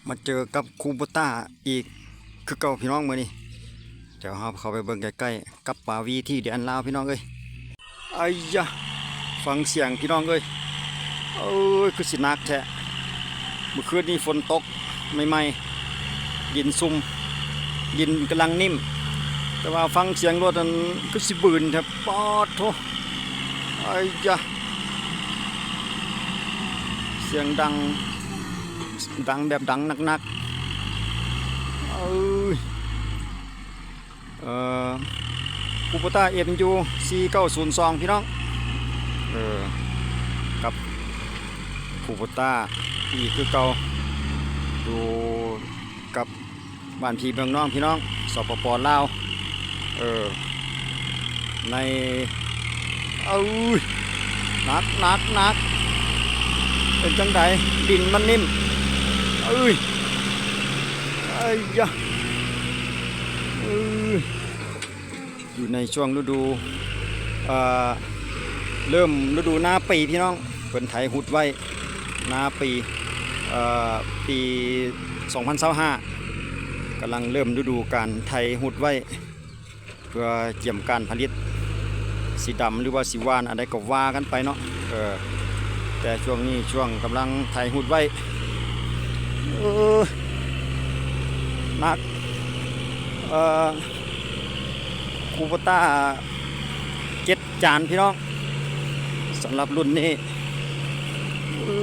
ມາເຈີກັບຄູໂບຕ້າອີກຄືເກົ່າພີ່ນ້ອງມື້ນີ້. ດຽວເຮົາເຂົ້າໄປເບິ່ງໃກ້ໆ ກັບປ່າວີທີ່ແດນລາວພີ່ນ້ອງເອີຍ. ໄອ້ຍະ ຟັງສຽງພີ່ນ້ອງເອີຍ. ເອີຍ ຄືຊິໜັກແທ້. ມື້ຄືນນີ້ຝົນຕົກໃໝ່ໆ ດິນຊຸ່ມ ດິນກຳລັງນິ້ມ ແຕ່ວ່າຟັງສຽງລົດນັ້ນຄືຊິບືນແທ້. ປາດໂທ້ ໄອ້ຍະ ສຽງດັງ ດັງແບບດັງໜັກໆ. ເອີຍ ເອີ ຄູໂບຕ້າ ເອັມຢູ ສີ່ເກົ້າສູນສອງ ພີ່ນ້ອງ. ເອີ ກັບຄູໂບຕ້າອີກຄືເກົ່າ ຢູ່ກັບບ້ານພີ່ເມືອງນ້ອງ ພີ່ນ້ອງ ສປປ ລາວ. ເອີ ໃນ ເອີຍ ໜັກ ໜັກ ໜັກ. ເປັນຈັ່ງໃດ? ດິນມັນນິ້ມ. ເອີຍ ເອີຍ ເອີຍ ຢູ່ໃນຊ່ວງລະດູ ເອີ ເລີ່ມລະດູນາປີພີ່ນ້ອງ. ເພິ່ນໄຖຮຸດໄວ້ນາປີ ເອີ ປີສອງພັນຊາວຫ້າ ກຳລັງເລີ່ມລະດູການໄຖຮຸດໄວ້ ເພື່ອກຽມການຜະລິດ ຊິດຳ ຫຼືວ່າຊິຫວ່ານອັນໃດກໍວ່າກັນໄປເນາະ. ເອີ ແຕ່ຊ່ວງນີ້ຊ່ວງກຳລັງໄຖຮຸດໄວ້. ເອີ ໜັກ ເອີ ຄູໂບຕ້າ ເຈັດຈານພີ່ນ້ອງ ສຳລັບລຸ້ນນີ້. ເອີ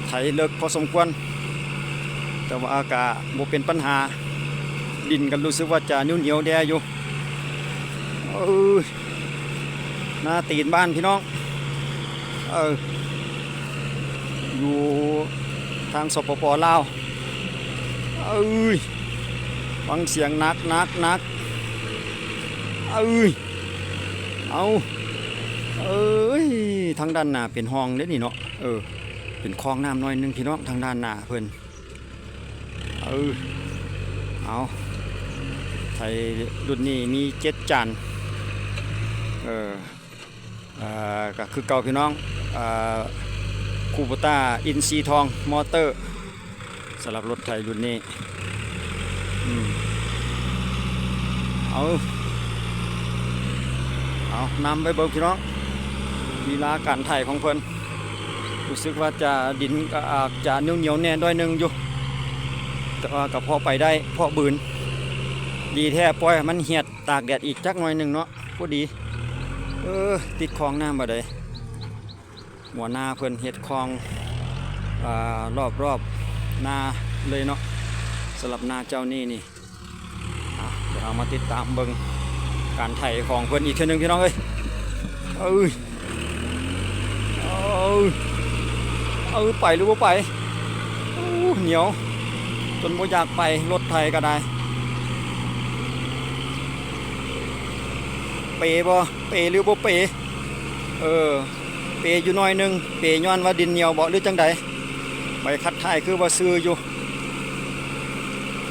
ໄຖເລິກພໍສົມຄວນ ແຕ່ວ່າກະບໍ່ເປັນບັນຫາ. ດິນກໍຮູ້ສຶກວ່າຈະໜຽວໆແດ່ຢູ່. ເອີ ໜ້າຕີນບ້ານພີ່ນ້ອງ ເອີ ຢູ່ທາງ ສປປ ລາວ. ເອີຍ ຟັງສຽງໜັກ ໜັກ ໜັກ. ເອີຍ ເອົາ ເອີຍ ທາງດ້ານໜ້າເປັນຮ່ອງເດ້ນີ້ເນາະ. ເອີ ເປັນຄອງນ້ຳໜ້ອຍໜຶ່ງພີ່ນ້ອງ ທາງດ້ານໜ້າເພິ່ນ. ເອີ ເອົາ ໄຖລຸ້ນນີ້ມີເຈັດຈານ. ເອີ ເອີ ກໍຄືເກົ່າພີ່ນ້ອງ ເອີ ຄູໂບຕ້າ ອິນຊີທອງ ມໍເຕີ ສຳລັບລົດໄຖລຸ້ນນີ້. ອືມ ເອົາ ເອົາ ນຳໄປເບິ່ງພີ່ນ້ອງ ລີລາການໄຖຂອງເພິ່ນ. ຮູ້ສຶກວ່າຈະ ດິນກໍອາດຈະໜຽວໆແດ່ໜ້ອຍໜຶ່ງຢູ່ ແຕ່ວ່າກໍພໍໄປໄດ້ ພໍບືນ. ດີແທ້ ປ່ອຍໃຫ້ມັນຫຽດຕາກແດດອີກຈັກໜ້ອຍໜຶ່ງເນາະ ພໍດີ. ເອີ ຕິດຄອງນ້ຳບາດໃດ. ຫົວໜ້າເພິ່ນເຮັດຄອງ ອາ ຮອບໆນາເລີຍເນາະ ສຳລັບນາເຈົ້ານີ້ນີ້. ອ່ະ ດຽວເຮົາມາຕິດຕາມເບິ່ງການໄຖຂອງເພິ່ນອີກເທື່ອໜຶ່ງພີ່ນ້ອງເອີຍ. ເອີຍ ເອີຍ ເອີຍ ໄປຫຼືບໍ່ໄປ? ໂອ້ ໜຽວຈົນບໍ່ຢາກໄປ ລົດໄຖກໍໄດ້. ເປບໍ່? ເປຫຼືບໍ່ເປ? ເອີ ເປຢູ່ໜ້ອຍໜຶ່ງ. ເປຍ້ອນວ່າດິນໜຽວບໍ ຫຼືຈັ່ງໃດ? ໃບຂັດຖ່າຍຄືວ່າຊື່ຢູ່.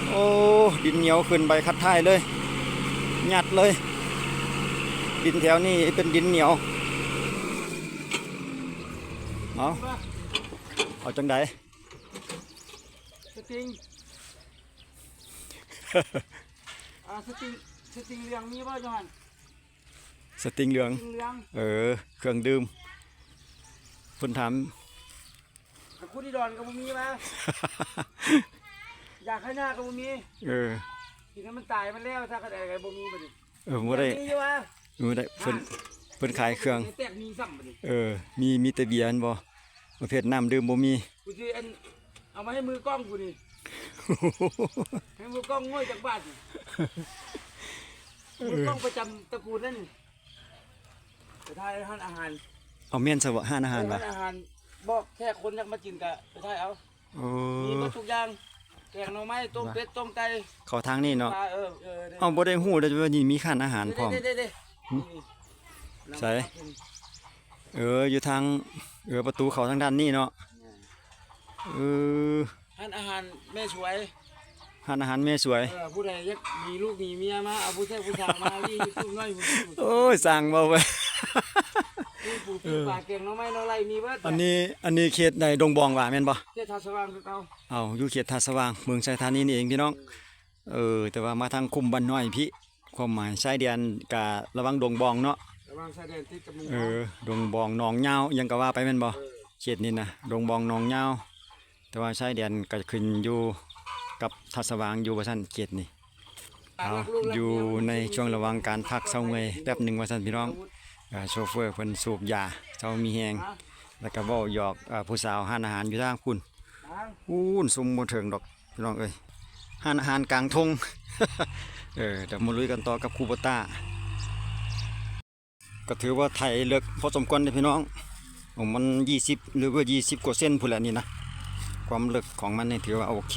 ໂອ້ ດິນໜຽວຂຶ້ນໃບຂັດຖ່າຍເລີຍ ຍັດເລີຍ. ດິນແຖວນີ້ເປັນດິນໜຽວ. ເອົາ ເອົາຈັ່ງໃດ? ສະຕິງ ອ່າ ສະຕິງ ສະຕິງເຫຼືອງມີບໍ່ຢູ່ຫັ້ນ? ສະຕິງເຫຼືອງ ສະຕິງເຫຼືອງ ເອີ ເຄື່ອງດື່ມ ເພິ່ນຖາມ. ອັນຄຸດທີ່ດອນກໍບໍ່ມີວະ ຢາໄຄຍາກໍບໍ່ມີ. ເອີ ກິນໃຫ້ມັນຕາຍມັນແລ້ວຊະ ຄັນໃດກໍບໍ່ມີບັດນີ້. ເອີ ບໍ່ໄດ້ ມີຢູ່ວະ ບໍ່ໄດ້ ເພິ່ນ ອ່າ ເພິ່ນຂາຍເຄື່ອງ ແຕກມີຊ້ຳບັດນີ້. ເອີ ມີ ມີແຕ່ເບຍຫັ້ນບໍ່? ປະເພດນ້ຳດື່ມບໍ່ມີ. ກູຊິອັນ ເອົາມາໃຫ້ມືກ້ອງກູນີ້ ໃຫ້ມືກ້ອງໂງ່ຈັກບາດນີ້. ເອີ ມືກ້ອງປະຈຳຕະກູນນັ້ນ ໄປຖ່າຍຮ້ານອາຫານ. ເອົາ ແມ່ນຊະບໍ ຮ້ານອາຫານວະ? ຮ້ານອາຫານ ບອກແຂກຄົນຢາກມາກິນກະໄປຖ່າຍເອົາ. ໂອ້ ມີໝົດທຸກຢ່າງ ແກງໜໍ່ໄມ້ ຕົ້ມເປັດ ຕົ້ມໄກ່ ເຂົ້າທາງນີ້ເນາະ. ເອີ ເອີ ເອົາ ບໍ່ໄດ້ຮູ້ເດ້ວ່ານີ້ມີຮ້ານອາຫານພ້ອມ. ເດ້ ເດ້ ເດ້ ຫຶ? ນີ້ ໃສ? ເອີ ຢູ່ທາງ ເອີ ປະຕູເຂົ້າທາງດ້ານນີ້ເນາະ. ແມ່ນ ເອີ ຮ້ານອາຫານແມ່ສວຍ ຮ້ານອາຫານແມ່ສວຍ. ເອີ ຜູ້ໃດຢາກມີລູກມີເມຍມາ ເອົາຜູ້ແຊກຜູ້ສາວມາ ນີ້ຢູທູບນ້ອຍ ໂອ້ຍ ຊ່າງເວົ້າໄປ. ເອີ ປູກ ເອີ ກິນປາ ແກງໜໍ່ໄມ້ໜໍ່ໄລ່ມີເບິດ. ອັນນີ້ ອັນນີ້ເຂດໃດ? ດົງບອງຫວາ ແມ່ນບໍ່? ເຂດທ່າສະຫວ່າງຄືເກົ່າ. ເອົາ ຢູ່ເຂດທ່າສະຫວ່າງ ເມືອງໄຊທານີນີ້ເອງ ພີ່ນ້ອງ. ເອີ ແຕ່ວ່າມາທາງຄຸ້ມບ້ານນ້ອຍພີ້ ຄວາມໝາຍຊາຍແດນກະລະຫວ່າງດົງບອງເນາະ. ລະຫວ່າງຊາຍແດນຕິດກັບດົງບອງ. ເອີ ດົງບອງ ໜອງຍາວ ຫຍັງກະວ່າໄປແມ່ນບໍ່? ເອີ ເຂດນີ້ນະ ດົງບອງ ໜອງຍາວ. ແຕ່ວ່າຊາຍແດນກໍຂຶ້ນຢູ່ກັບທ່າສະຫວ່າງຢູ່ວ່າຊັ້ນ ເຂດນີ້. ເອົາ ຢູ່ໃນຊ່ວງລະຫວ່າງການພັກເຊົາເມື່ອຍແປັບໜຶ່ງວ່າຊັ້ນ ພີ່ນ້ອງ. ເອີ ໂຊເຟີເພິ່ນສູບຢາ ເຊົາມີແຮງ ແລ້ວກໍເວົ້າຫຍອກ ເອີ ຜູ້ສາວຮ້ານອາຫານຢູ່ທາງພຸ້ນ. ພຸ້ນ ຊຸມບໍ່ເຖິງດອກ ພີ່ນ້ອງເອີຍ ຮ້ານອາຫານກາງທົ່ງ. ເອີ ດຽວມາລຸຍກັນຕໍ່ກັບຄູໂບຕ້າ. ກໍຖືວ່າໄຖເລິກພໍສົມຄວນເດ້ພີ່ນ້ອງ. ໂອ້ ມັນ ຊາວ ຫຼືວ່າຊາວກວ່າເຊັນພຸ້ນແຫຼະນີ້ນະ ຄວາມເລິກຂອງມັນນີ້ຖືວ່າໂອເຄ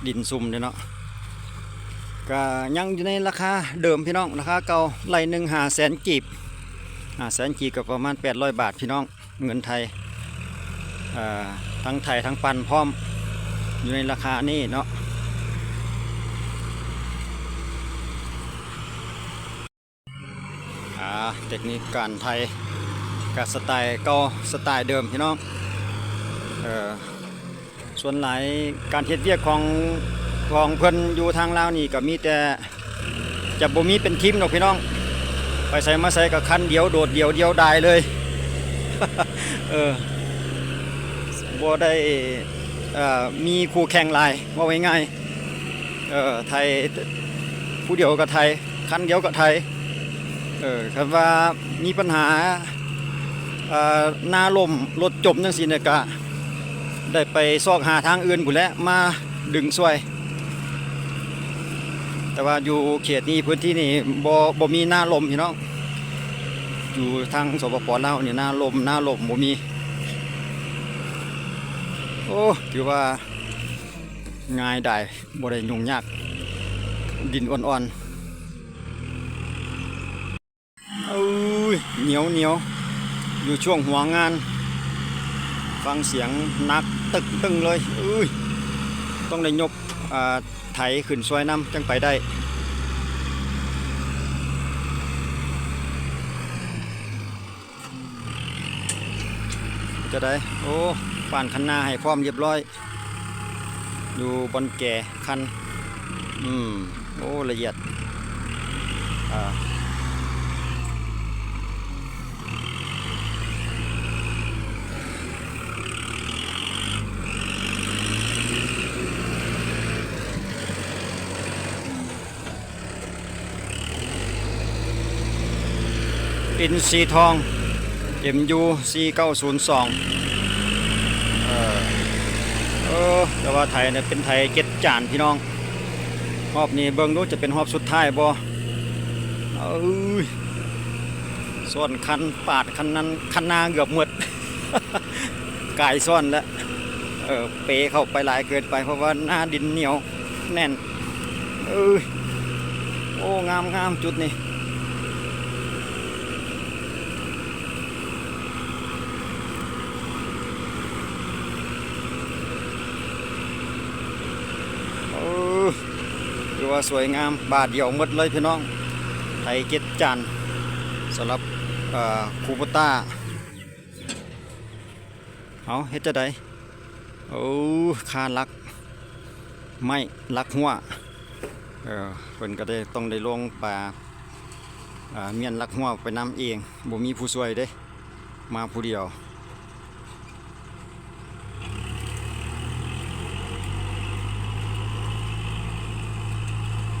ດິນຊຸ່ມເດ້ເນາະ. ກະຍັງຢູ່ໃນລາຄາເດີມພີ່ນ້ອງ ລາຄາເກົ່າ ໄລ່ໜຶ່ງຫ້າແສນກີບ ຫ້າແສນກີບກໍປະມານແປດຮ້ອຍບາດພີ່ນ້ອງ ເງິນໄທ. ເອີ ທັງໄຖທັງປັ່ນພ້ອມ ຢູ່ໃນລາຄານີ້ເນາະ. ອາ ເຕັກນິກການໄຖ ກະສະໄຕເກົ່າ ສະໄຕເດີມພີ່ນ້ອງ. ເອີ ສ່ວນຫຼາຍການເຮັດວຽກຂອງ ຂອງເພິ່ນຢູ່ທາງລາວນີ້ ກະມີແຕ່ ຈະບໍ່ມີເປັນທີມດອກພີ່ນ້ອງ ໄປໃສມາໃສກະຄັນດຽວ ໂດດດຽວ ດຽວດາຍເລີຍ. ເອີ ບໍ່ໄດ້ ເອີ ມີຄູ່ແຂ່ງຫຼາຍ ເວົ້າງ່າຍໆ. ເອີ ໄຖຜູ້ດຽວກໍໄຖ ຄັນດຽວກໍໄຖ. ເອີ ຄັນວ່າມີບັນຫາ ເອີ ນາລົ້ມ ລົດຈົມຈັ່ງຊີ້ນະ ກະໄດ້ໄປຊອກຫາທາງອື່ນພຸ້ນແຫຼະ ມາດຶງຊ່ວຍ. ແຕ່ວ່າຢູ່ເຂດນີ້ ພື້ນທີ່ນີ້ ບໍ່ ບໍ່ມີນາລົ້ມພີ່ນ້ອງ. ຢູ່ທາງ ສປປ ລາວນີ້ ນາລົ້ມ ນາລົ້ມບໍ່ມີ. ໂອ້ ຖືວ່າງ່າຍດາຍ ບໍ່ໄດ້ຫຍຸ້ງຍາກ ດິນອ່ອນໆ. ເອີຍ ໜຽວໆ ຢູ່ຊ່ວງຫົວງານ ຟັງສຽງໜັກຕຶງໆ ເລີຍ. ເອີຍ ຕ້ອງໄດ້ຍົກ ອ່າ ໄຖຂຶ້ນຊ່ວຍນຳ ຈັ່ງໄປໄດ້. ຈະໄດ້ ໂອ້ ປານຄັນນາໃຫ້ພ້ອມຮຽບຮ້ອຍ ຢູ່ບ່ອນແກຄັນ. ອືມ ໂອ້ ລະອຽດ ອ່າ ອິນຊີທອງ ເອັມຢູ ສີ່ເກົ້າສູນສອງ. ເອີ ເອີ ແຕ່ວ່າໄຖນີ້ເປັນໄຖເຈັດຈານພີ່ນ້ອງ. ຮອບນີ້ເບິ່ງດູຈະເປັນຮອບສຸດທ້າຍບໍ່? ເອີຍ ຊ້ອນຄັນປາດຄັນນັ້ນ ຄັນນາເກືອບໝົດ ກາຍຊ້ອນແລ້ວ. ເອີ ເປເຂົ້າໄປຫຼາຍເກີນໄປ ເພາະວ່າໜ້າດິນໜຽວແໜ້ນ. ເອີຍ ໂອ້ ງາມໆ ຈຸດນີ້. ເອີ ຖືວ່າສວຍງາມ ບາດດຽວໝົດເລີຍພີ່ນ້ອງ. ໄຖເຈັດຈານ ສຳລັບ ເອີ ຄູໂບຕ້າ. ເອົາ ເຮັດຈັ່ງໃດ? ໂອ້ ຄາຫຼັກໄມ້ ຫຼັກຮົ້ວ. ເອີ ເພິ່ນກໍໄດ້ ຕ້ອງໄດ້ລົງປາ ອ່າ ມ້ຽນຫຼັກຮົ້ວໄປນຳເອງ ບໍ່ມີຜູ້ຊ່ວຍເດ້ ມາຜູ້ດຽວ.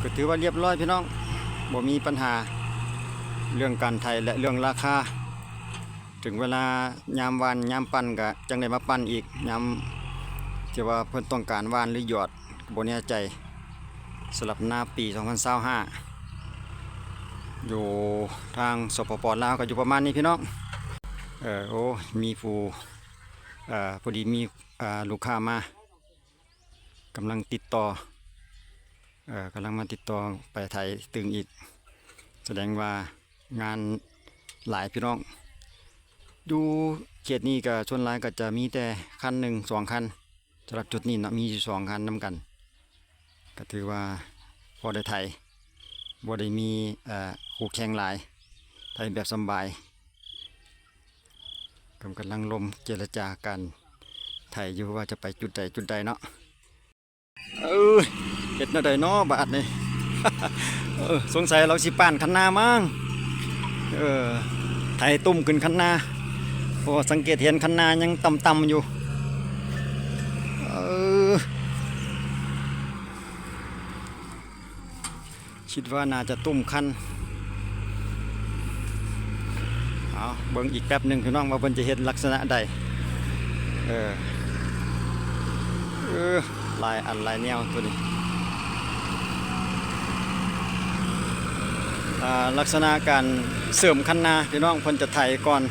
ກໍຖືວ່າລຽບຮ້ອຍພີ່ນ້ອງ ບໍ່ມີບັນຫາເລື່ອງການໄຖ ແລະ ເລື່ອງລາຄາ. ເຖິງເວລາຍາມຫວ່ານຍາມປັ່ນກະຈັ່ງໄດ້ມາປັ່ນອີກ ຍາມທີ່ວ່າເພິ່ນຕ້ອງການຫວ່ານ ຫຼື ຢອດ ກະບໍ່ແນ່ໃຈ. ສຳລັບນາປີສອງພັນຊາວຫ້າ ຢູ່ທາງ ສປປ ລາວ ກະຢູ່ປະມານນີ້ພີ່ນ້ອງ. ເອີ ໂອ້ ມີຜູ້ ເອີ ພໍດີມີ ເອີ ລູກຄ້າມາ ກຳລັງຕິດຕໍ່ ເອີ ກຳລັງມາຕິດຕໍ່ໄປໄຖຕຶງອີກ. ສະແດງວ່າງານຫຼາຍພີ່ນ້ອງ. ຢູ່ເຂດນີ້ກະສ່ວນຫຼາຍກະຈະມີແຕ່ຄັນໜຶ່ງສອງຄັນ. ສຳລັບຈຸດນີ້ເນາະ ມີຢູ່ສອງຄັນນຳກັນ ກະຖືວ່າພໍໄດ້ໄຖ ບໍ່ໄດ້ມີ ເອີ ຄູ່ແຂ່ງຫຼາຍ ໄຖແບບສະບາຍ. ເພິ່ນກຳລັງລົມເຈລະຈາການໄຖຢູ່ວ່າຈະໄປຈຸດໃດຈຸດໃດເນາະ. ເອີ ເຮັດແນວໃດເນາະບາດນີ້? ເອີ ສົງໄສລາວຊິປ້ານຄັນນາມັ້ງ. ເອີ ໄຖຕຸ້ມຂຶ້ນຄັນນາ ເພາະວ່າສັງເກດເຫັນຄັນນາຍັງຕ່ຳໆຢູ່. ເອີ ຄິດວ່າໜ້າຈະຕຸ້ມຄັນ. ເອົາເບິ່ງອີກແປັບໜຶ່ງພີ່ນ້ອງ ວ່າເພິ່ນຈະເຮັດລັກສະນະໃດ. ເອີ ເອີ ຫຼາຍອັນຫຼາຍແນວໂຕນີ້. ອ່າ ລັກສະນະການເສີມຄັນນາພີ່ນ້ອງ ເພິ່ນຈະໄຖກ່ອນ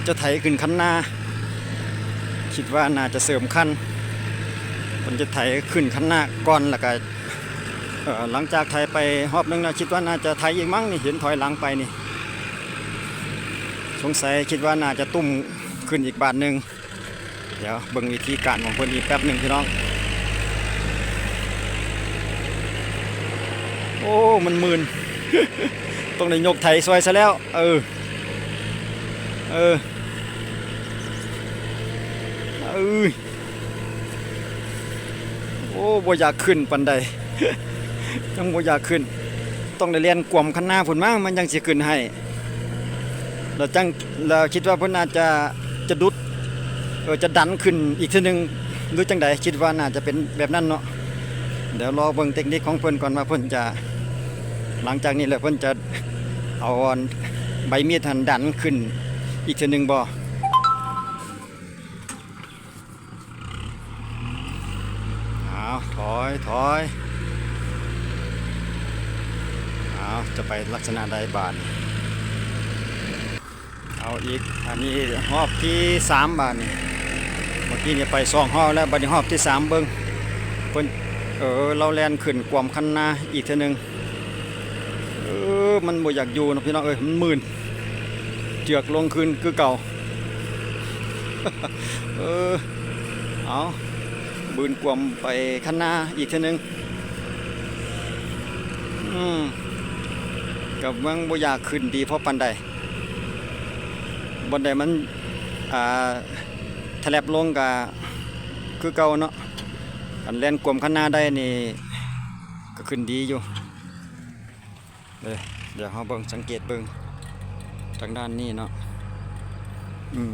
ຈະໄຖຂຶ້ນຄັນນາ. ຄິດວ່າໜ້າຈະເສີມຄັນ ເພິ່ນຈະໄຖຂຶ້ນຄັນນາກ່ອນ ແລ້ວກະ ເອີ ຫຼັງຈາກໄຖໄປຮອບໜຶ່ງແລ້ວ ຄິດວ່າໜ້າຈະໄຖອີກມັ້ງນີ້ ເຫັນຖອຍຫຼັງໄປນີ້. ສົງໄສຄິດວ່າໜ້າຈະຕຸ້ມຂຶ້ນອີກບາດໜຶ່ງ. ດຽວເບິ່ງວິທີການຂອງເພິ່ນອີກແປັບໜຶ່ງພີ່ນ້ອງ. ໂອ້ ມັນມື່ນ ຕ້ອງໄດ້ຍົກໄຖຊ່ອຍຊະແລ້ວ. ເອີ ເອີ ເອີຍ ໂອ້ ບໍ່ຢາກຂຶ້ນປານໃດ ຍັງບໍ່ຢາກຂຶ້ນ ຕ້ອງໄດ້ແລ່ນກວມຄັນນາພຸ້ນມັ້ງ ມັນຈັ່ງຊິຂຶ້ນໃຫ້. ແລ້ວຈັ່ງ ແລ້ວຄິດວ່າເພິ່ນອາດຈະ ຈະດຸດ ເອີ ຈະດັນຂຶ້ນອີກເທື່ອໜຶ່ງ ຫຼືຈັ່ງໃດ ຄິດວ່າໜ້າຈະເປັນແບບນັ້ນເນາະ. ດຽວລໍເບິ່ງເຕັກນິກຂອງເພິ່ນກ່ອນວ່າເພິ່ນຈະ ຫຼັງຈາກນີ້ແລ້ວເພິ່ນຈະເອົາອັນໃບມີດຫັ້ນດັນຂຶ້ນອີກເທື່ອໜຶ່ງບໍ່. ເອົາ ຖອຍ ຖອຍ ເອົາ ຈະໄປລັກສະນະໃດບາດນີ້. ເອົາອີກ ອັນນີ້ຮອບທີສາມບາດນີ້. ເມື່ອກີ້ນີ້ໄປສອງຮອບແລ້ວ ບາດນີ້ຮອບທີສາມເບິ່ງເພິ່ນ ເອີ ລາວແລ່ນຂຶ້ນກວມຄັນນາອີກເທື່ອໜຶ່ງ. ເອີ ມັນບໍ່ຢາກຢູ່ເນາະພີ່ນ້ອງເອີຍ ມັນມື່ນ ເຈືອກລົງຄືນຄືເກົ່າ. ເອີ ເອົາ ບືນກວມໄປຄັນນາອີກເທື່ອໜຶ່ງ. ອືມ ກະຍັງບໍ່ຢາກຂຶ້ນດີພໍປານໃດ. ບ່ອນໃດມັນ ອ່າ ທະແລັບລົງກະຄືເກົ່າເນາະ. ຄັນແລ່ນກວມຄັນນາໄດ້ນີ້ກະຂຶ້ນດີຢູ່. ເອີ ດຽວເຮົາເບິ່ງ ສັງເກດເບິ່ງທາງດ້ານນີ້ເນາະ. ອືມ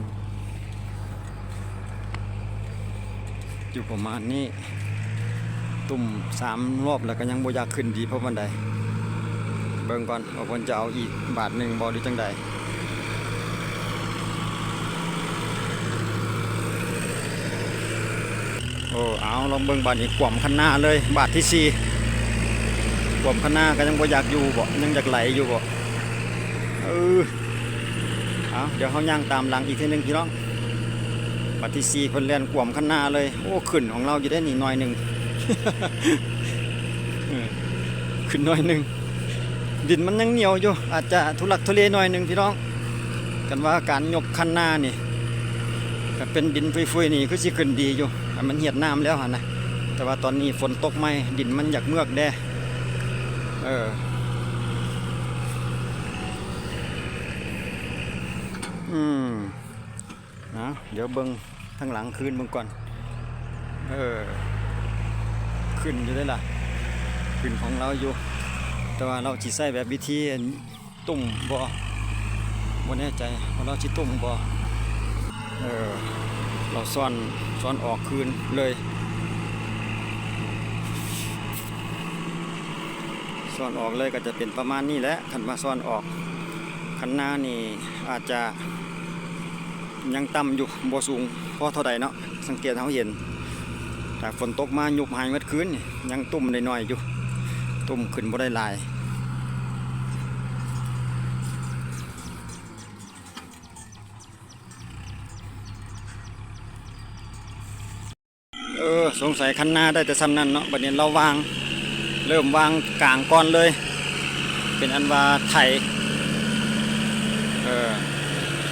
ຢູ່ປະມານນີ້ ຕຸ້ມສາມຮອບແລ້ວກະຍັງບໍ່ຢາກຂຶ້ນດີພໍປານໃດ. ເບິ່ງກ່ອນວ່າເພິ່ນຈະເອົາອີກບາດໜຶ່ງບໍ່ ຫຼືຈັ່ງໃດ. ໂອ້ ເອົາ ລອງເບິ່ງບາດນີ້ ກວມຄັນນາເລີຍ ບາດທີສີ່ ກວມຄັນນາກະຍັງບໍ່ຢາກຢູ່ບໍ ຍັງຢາກໄຫຼຢູ່ບໍ. ເອີ ເອົາ ດຽວເຮົາຍ່າງຕາມຫຼັງອີກເທື່ອໜຶ່ງພີ່ນ້ອງ. ບາດທີສີ່ເພິ່ນແລ່ນກວມຄັນນາເລີຍ. ໂອ້ ຂຶ້ນຂອງລາວຢູ່ເດ້ນີ້ໜ້ອຍໜຶ່ງ ເອີ ຂຶ້ນໜ້ອຍໜຶ່ງ. ດິນມັນຍັງໜຽວຢູ່ ອາດຈະທຸລັກທຸເລໜ້ອຍໜຶ່ງພີ່ນ້ອງ. ຄັນວ່າການຍົກຄັນນານີ້ ຄັນເປັນດິນຟຸຍໆນີ້ຄືຊິຂຶ້ນດີຢູ່ ຄັນມັນຮຽດນ້ຳແລ້ວຫັ້ນນະ. ແຕ່ວ່າຕອນນີ້ຝົນຕົກໃໝ່ ດິນມັນຢາກເມືອກແດ່. ເອີ ອືມ ເອົາ ດຽວເບິ່ງທາງຫຼັງຄືນເບິ່ງກ່ອນ. ເອີ ຂຶ້ນຢູ່ເດ້ລະ ຂຶ້ນຂອງລາວຢູ່ ແຕ່ວ່າລາວຊິໃຊ້ແບບວິທີ ຕຸ້ມບໍ່ ບໍ່ແນ່ໃຈວ່າລາວຊິຕຸ້ມບໍ່. ເອີ ລາວຊ້ອນ ຊ້ອນອອກຄືນເລີຍ ຊ້ອນອອກເລີຍກະຈະເປັນປະມານນີ້ແຫຼະ. ຄັນວ່າຊ້ອນອອກ ຄັນນານີ້ອາດຈະຍັງຕ່ຳຢູ່ ບໍ່ສູງພໍເທົ່າໃດເນາະ. ສັງເກດເຮົາເຫັນ ຖ້າຝົນຕົກມາຍຸບຫາຍໝົດຄືນນີ້ ຍັງຕຸ້ມໄດ້ໜ້ອຍຢູ່ ຕຸ້ມຂຶ້ນບໍ່ໄດ້ຫຼາຍ. ເອີ ສົງໄສຄັນນາໄດ້ແຕ່ຊ່ຳນັ້ນເນາະ. ບາດນີ້ລາວວາງ ເລີ່ມວາງກາງກ່ອນເລີຍ ເປັນອັນວ່າໄຖ. ເອີ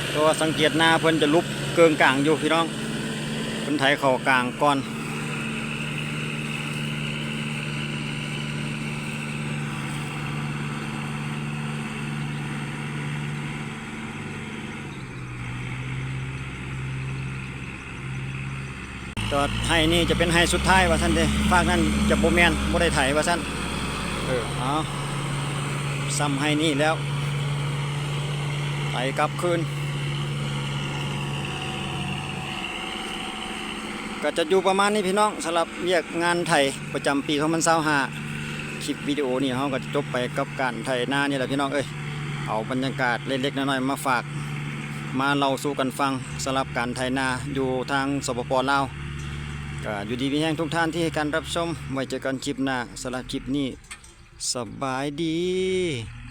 ເພາະວ່າສັງເກດນາເພິ່ນຈະຫຼຸບເກີງກາງຢູ່ພີ່ນ້ອງ ເພິ່ນໄຖເຂົ້າກາງກ່ອນ. ຈອດໄຮ່ນີ້ຈະເປັນໄຮ່ສຸດທ້າຍວ່າຊັ້ນເດ ຟາກນັ້ນຈະບໍ່ແມ່ນ ບໍ່ໄດ້ໄຖວ່າຊັ້ນ. ເອີ ເອົາ ຊ້ຳໄຮ່ນີ້ແລ້ວ ໄຖກັບຄືນ. ກໍຈະຢູ່ປະມານນີ້ພີ່ນ້ອງ ສຳລັບວຽກງານໄຖປະຈຳປີສອງພັນຊາວຫ້າ ຄລິບວິດີໂອນີ້ເຮົາກໍຈະຈົບໄປກັບການໄຖນານີ້ແຫຼະພີ່ນ້ອງເອີຍ. ເອົາບັນຍາກາດເລັກໆນ້ອຍໆມາຝາກ ມາເລົ່າສູ່ກັນຟັງ ສຳລັບການໄຖນາຢູ່ທາງ ສປປ ລາວ. ກໍຢູ່ດີມີແຮງທຸກທ່ານທີ່ໃຫ້ການຮັບຊົມ. ໄວ້ເຈີກັນຄລິບໜ້າ. ສຳລັບຄລິບນີ້ ສະບາຍດີ.